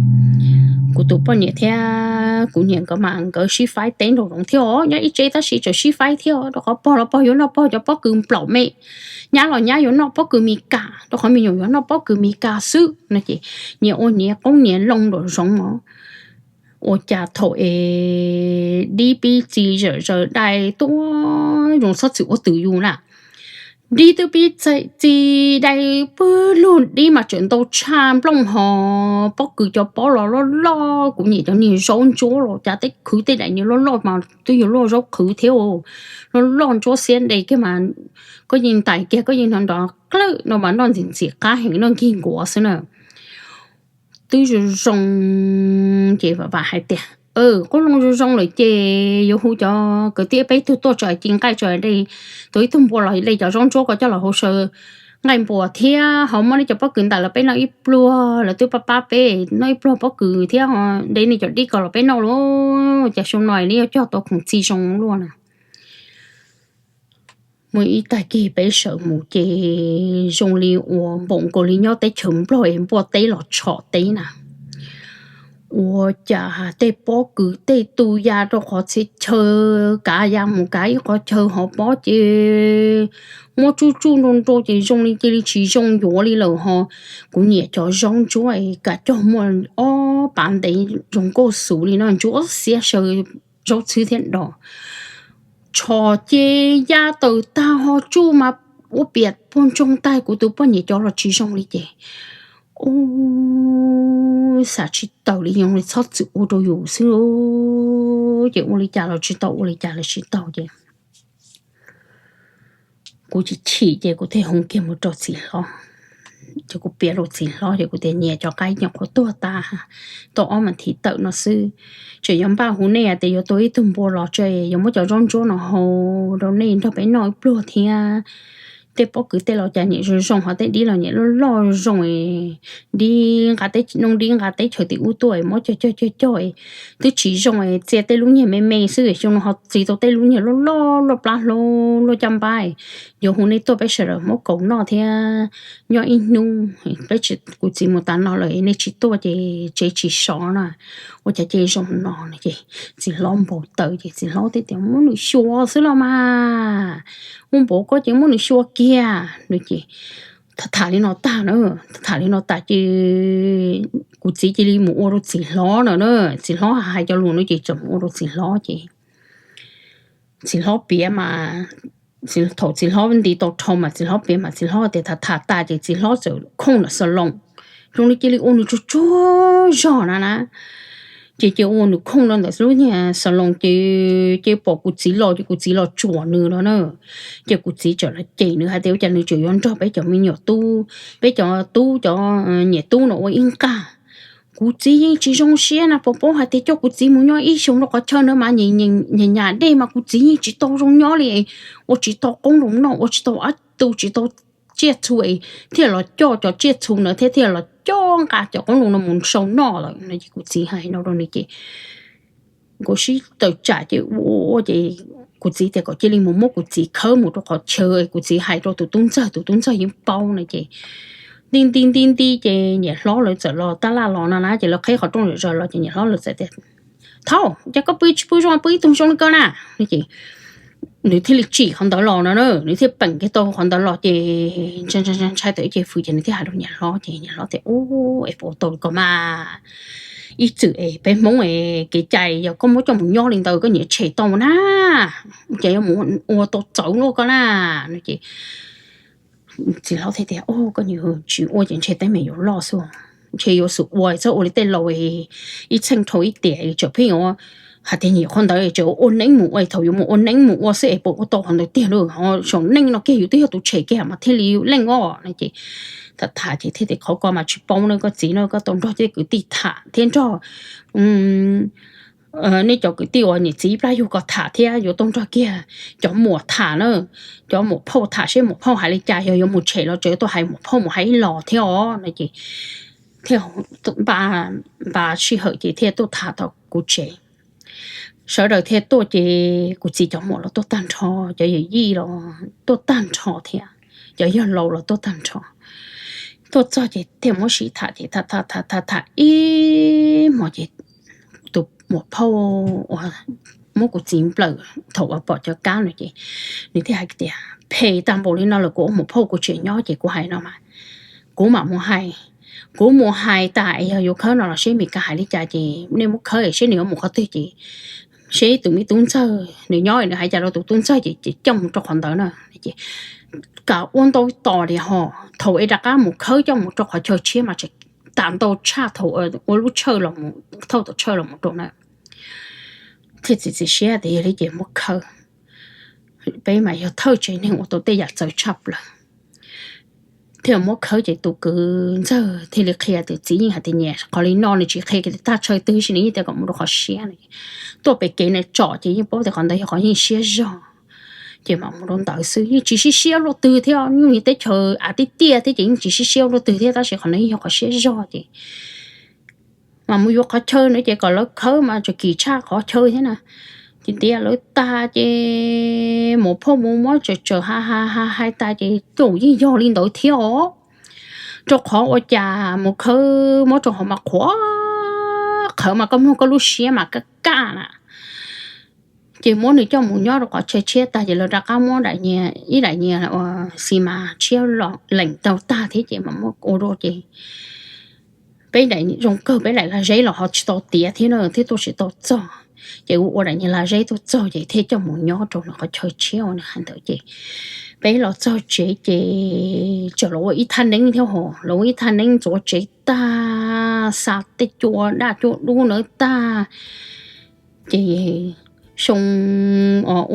kuv tus poj niam thiab kuv niam nkawd mas nkawd sib faib teb nraum zoov thiab os, nyob ib tsev tab sis tseem sib faib thiab os, rau qhov pog los pog yuav noj pog cov pob kws nplaum me, nyab los nyab yuav noj pob kws Mes Kas rau qhov me nyuam yuav noj pob kws Mes Kas xwb no ces nyias ua nyias qoob nyias loo nraum zoov os. Ua cas thaum es dib pib txi zom zaws dai tuaj zoo txhob txwm ua twm yus na. Dib twb pib txi dai pwg lug dib mas tseem ntau tshaj nplooj hos pob kws cov pob los loj loj, kuv niam cov niag zaub ntsuab los cas tej khwv tej daim niag loj loj mas twb yog luaj zaub qhwv thiab, loj loj ntsuab xiab ntev kiag mas koj yeej ntais kiag koj yeej hnov nrov klawm no mas noj ntxim ntxim qab heev noj nkig nkuav xwb na. Twb zoo zoo ces vam vam hais tias qoob loo zoo zoo lawm ces yuav hu cov kwv tij peb tug tuaj tso ci nqaij tso de, tus ib tug npua los de cov zaub ntsuab ko coj los hauv saw nqaij npua thiab ho muab nej cov pob kws ntawm los peb noj ib pluag, lawv twb pab pab peb noj ib pluag pob kws thiab de nej cov dib ko los peb noj lauj. Cas xyoo no nej yuav cog tau khoom txi zoo luaj na. Muaj ib tag kis peb sawv mus ces zoo li uas npaum nkaus li nyob teb chaws Nplog es npua teb los tshom teb na. Ua cas tej pob kws tej tu ya rau qhov txhia chaw, kav ya mus kav ib qhov chaw hov pob ces muab tsuj tsuj nrau nrau ces zoo li cia li tsis zoo yuav li lawm ho. Kuv niam cov zaub ntsuab es kav cog muaj ob pav ntev zoo nkauj xuv li no ntsuab xiab saw zaub txhwb thiab dos tshom ces ya tawm tag ho tsuj mas ua piam puag ntsoog tag kuv tus poj niam cov los tsis zoo li ces ub, xav tsis tawm li, zoo li txhob txwm ua rau yus xwb ces ua li cas los tsis tau ua li cas los tsis tau ces kuv chim chim ces kuv thiaj hu kiag mus rau txiv hlob. Ces kuv piav rau txiv hlob ces kuv tias niam, cov qaib nyuam qhuav tuag tas tau ob mas thiv tawm no xwb, tseem yuav npaj hu nej tias yuav tua ib tug npua los tso yuav muab cov zaub ntsuab no hau rau nej nrog peb noj ib pluag thiab. Tej pob kws tej los cas niam zoo zoo ho tej dib los niam loj loj zoo, dib nqa teb, noj dib nqa teb chaws tim ub tuaj muab cog cog cog cog twb tsis zoo, txia tej lub niag me me xwb, xyoo no ho txi tau tej lub niag loj loj loj plab hlau loj caj npab. Yuav hu nej tuaj peb sawv daws muab kaus noj thiab nyob ib hnub. Peb, kuv txiv mus tas no lawm nej tsis tuaj ces tsev tsis sov na. Ua cas ces zoo no no ces txiv hlob npau taws ces txiv hlob thiaj tias muab nws xyuas xwb los mas, muaj npaum ko ces muab nws xyuas kiag no ces tham tham li no tag na, tham tham li no tas ces kuv txiv cia li mus ua rau txiv hlob no na. Txiv hlob hais cov lus no ces txawm mus ua rau txiv hlob ces txiv hlob piav mas, thaum txiv hlob nti tau dhau mas txiv hlob piav mas txiv hlob tias tham tham tas ces txiv hlob txawm khooj nram xas loos, zoo li cia li ua nws tsuag tsuag zog na na. Ces cia ua nws khooj rau ntawm lub niag xas loos ces cia pom kuv txiv los ces kuv txiv los tsuam nws no na. Ces kuv txiv txawm los cem nws hais tias ua cas nws tseem yuav nrog peb cov me nyuam tub, peb cov tub cov niam tub no ua ib nqag. Kuv txiv yeej tsis zoo siab na, puas paub hais tias coj kuv txiv mus nyob ib xyoos rau qhov chaw ntawd mas nyas nyas dej mas kuv txiv yeej tsis tau zoo nyob li, ua tsis tau qoob loo noj, ua tsis tau ab tu, tsis tau tsiaj txhu, thiaj los coj cov tsiaj txhu ntawd thiab thiaj los coj nqa cov qoob loo no mus sau noj lawm no ces kuv txiv hais no rau nws ces kuv sib tawm tsam ces ua ua ces kuv txiv tias kom cia li mus muab kuv txiv khawb mus rau qhov chaw, kuv txiv hais rau tus tub ntxawg, tus tub ntxawg yeej paub no ces nti nti nti nti ces niam hlob lawv txawm los tab laj los no na ces lawv qheb qhov rooj zom zaws los ces niam hlob lawv txawm tias, Thaub, cas koj pw tsis pw zoo, pw ib tug zoo li ko na? Nws thiaj li tsim qhov ntawd los no na, nws thiaj peem kiag tau qhov ntawd los ces ntshai ntshai tau ib ce fws ces nws thiaj hais rau niam hlob ces niam hlob tias, Ub, es puas ua tau li ko mas? Ib txwm es peb Hmoob es kev cai yog koj muab coj mus nyob li ntawd koj nyiam tshem tau na, ces yuav mus ua tau txawv luaj koj na no ces txiv hlob thiaj tias, Koj nyiam tsis ua ces ntshe teeb meem yuav loj xwb, ntshe yuav xum ua txhob ua li tej laus ib txheej dhau ib tiam tsam pheej yuav hais tias nyiam qhov ntawd tsam ua neeb mus ua, thaum yuav mus ua neeb mus ua xwb es puas ua tau qhov ntawd tiag lauj? Saum neej no kiag yus twb yog tus tshem kiag mas thiaj li leej os no ces tham tham ces thiaj tias, Qhov ko mas tsis paub no koj txiv no, koj tau nrog tej kwv tij tham thiab nrog nej cov kwv tij uas niam txiv ib plab yug ko tham thiab yuav tau nrog kiag cov muam tham na. Cov muam phauj tham seb muam phauj hais li cas, yog yuav mus tshem los tsam tuaj hais muam phauj mus hais ib los thiab os no ces thiaj npaj sij hawm ces thiaj tuaj tham tau kuv tsev. Sawv daws thiaj tuaj ces kuv txiv cov muam los tuaj tag nrho, cov yawm yij los tuaj tag nrho thiab cov yawg laus los tuaj tag nrho. Tuaj txog ces thiaj muab sib tham ces tham tham tham tham ib hmos ces tus muam phauj uas muab kuv txiv nplawm thaum uas pom cov kab no ces nws thiaj hais tias, Phem tag npaum li no lawm kuv ua muam phauj kuv tseem nyob ces kuv hais no mas, kuv mam mus hais, kuv mus hais tas es yog yuav khawb no los seb Mes Kas hais li cas ces nej muab khawb seb nws yuav mus qhov twg ces seb tus me tub ntxawg nws nyob nws hais cas rau tus tub ntxawg ces coj mus rau qhov ntawd na. Kam ua ntau tos li ho, thaum es rov qab mus khawb coj mus rau qhov chaw tshiab mas tseem tas ntau tshaj thaum ua lub thawj los mus, thawj tau thawj los mus rau na. Thiaj txiav txim siab tias yog li ces muab khawb. Peb mas yog thawj tsev neeg ua tau tej yam txawv tshaj plaws. Thiaj muab khawb ces tus kwv ntxawg thiaj li qhia tias txiv yeej hais tias nyiam qhov li no, nws tsis qhia tias tag chaw twg, nws yeej tias kom mus rau qhov siab no. Tuaj pem kev nws tsom ces yeej paub tias qhov ntawd yog qhov yeej siab zog, ces mam mus rau ntawd xwb, yeej tsis sib siab luaj twg thiab. Nyuj teb chaws av tiaj tiaj thiab ces yeej tsis sib siab luaj twg thiab, tab sis qhov no yeej yog qhov siab zog ces mam mus yuav qhov chaw no ces kom lawv khawb mas tseem kim tshaj qhov chaw thiab na. Ces tias lawv tag ces muam phauj mus muab tsawm tsawm ha ha ha hais tas ces thaum yeej yog li ntawd thiab os. Rau qhov ua cas mus khawb muab rau hauv mas qhuav qhawv mas koj mloog koj lub siab mas kaj kaj na. Ces muab nws coj mus nyob rau qhov chaw tshiab tag ces lawv rov qab muab daim nyias, ib daim nyias xi mas tshiab leem tau tag thiab ces mam muab ua rau ces peb daim zoo kawg, peb daim lag zeb los ho tsis tau tiav thiab na, thiab tuaj tsis tau txog. Ces ua ua daim nyias lag zeb tuaj txog ces thiaj coj mus nyob rau nws qhov chaw tshiab uas nws hais ntawd ces peb los txog tsev ces txawm los ua ib thaj neeb thiab ho, los ua ib thaj neeb ntxuav tsev tag, xa tej cua daj cua dub ntawd tag. Ces xyoo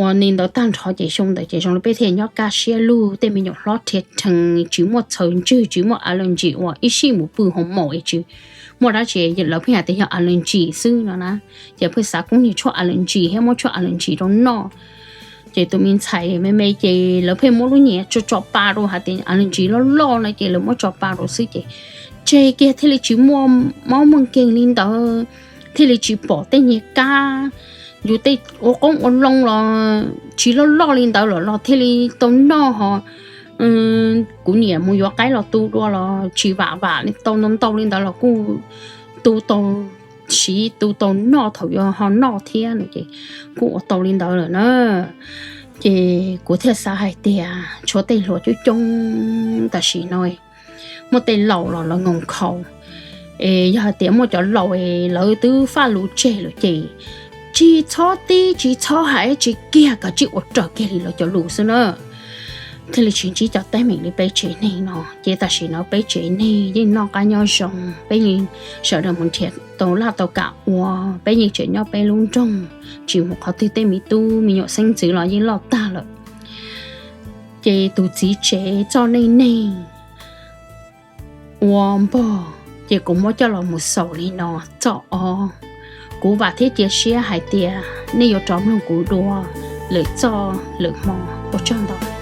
ua li ntawd tag nrho ces xyoo ntawd ces zoo li peb thiaj nyob kaj siab lug, tej me nyuam hlob rhiab rhees, tsis muaj txhaws ntswg, tsis muaj a la ntsis uas ib sij mus pw hoo maum es tsis muaj dab tsi, lawv pheej hais tias yog a la ntsis xwb no na. Ces pheej xav kub niag tshuaj a la ntsis thiab muab tshuaj a la ntsis rau noj. Ces tus me ntxhais me me ces lawv pheej muab lub nyias tso tso pa rau hais tias a la ntsis loj loj no ces lawv muab tso pa rau xwb ces tseg kiag thiaj li tsis muaj mob muaj nkeeg li ntawd, thiaj li tsis pom tej niag kab, yus tej ua qoob ua loo los tsis loj loj li ntawd los los thiaj li tau noj ho. Kuv niam mus yuav qaib los tu dua los tsis vam vam tau ntau ntau li ntawd los kuj tu tau siv tu tau noj thaum yuav ho noj thiab no ces kuj ua tau li ntawd lawm na. Ces kuv thiaj xav hais tias tshuav tej hluas coob coob tam sim no muaj tej laus los lawv nkoos khaus, es yog hais tias muaj cov laus es lawv twb faj lus tseg lawm ces tsis txhob tib tsis txhob hais tsis kiag, kav tsij ua raws kiag li lawv cov lus xwb na. Thiaj li tsis ntsib cov teeb meem li peb tsev neeg no ces tam sim no peb tsev neeg yeej noj qab nyob zoo, peb yeej sawv daws mus nrhiav tau laj tau kam ua, peb yeej tseem nyob peb lub nroog, tsis mus qhov twg, tej me tub me nyuam xeeb ntxwv los yeej loj tag lawm. Ces tus txiv tsev txoj neej neeg ua npog ces kuv muab coj los mus xaus li no txoj ob. Kuv vam thiab cia siab hais tias nej yuav rov mloog kuv dua lwm txoj lwm hmo. Ua tsaug ntau.